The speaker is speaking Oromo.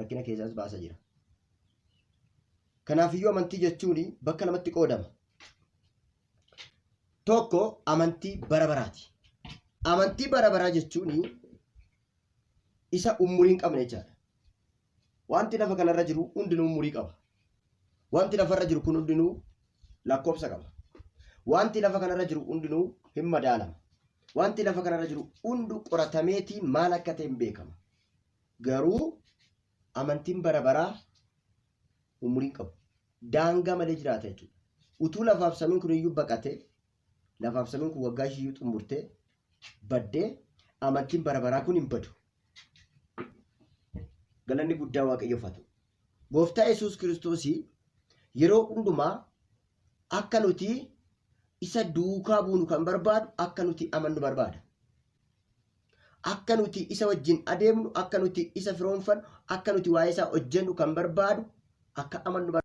Rakkina keessaas baasa jira. Kanaafiyyuu amantii jechuun bakka lamatti qoodama. Tokko amantii bara baraati. Amantii bara baraa jechuun isa umurii hin qabne jechaadha. Wanti lafa kanarra jiru hundinuu umurii qaba. Wanti lafarra jiru kun hundinuu lakkoofsa qaba. Wanti lafa kanarra jiru hundinuu hin madaalama. Wanti lafa kanarra jiru hundu qoratameetii maal akka ta'e hin beekama. Garuu amantiin bara baraa umurii hin qabu. Daangaa malee jiraata jechuudha. Utuu lafaaf samiin kun iyyuu baqatee, lafaaf samiin kun waggaa ishiyyuu xumurtee baddee amantiin bara baraa kun hin badu. Galanni guddaa Waaqayyoof haa ta'u. Gooftaa Yesuus Kiristoos yeroo hundumaa akka nuti isa duukaa buunu kan barbaadu akka nuti amannu barbaada. Akka nuti isa wajjin adeemnu, akka nuti isa firoomfannu, akka nuti waa'ee isaa hojjennu kan barbaadu akka amannu barbaada.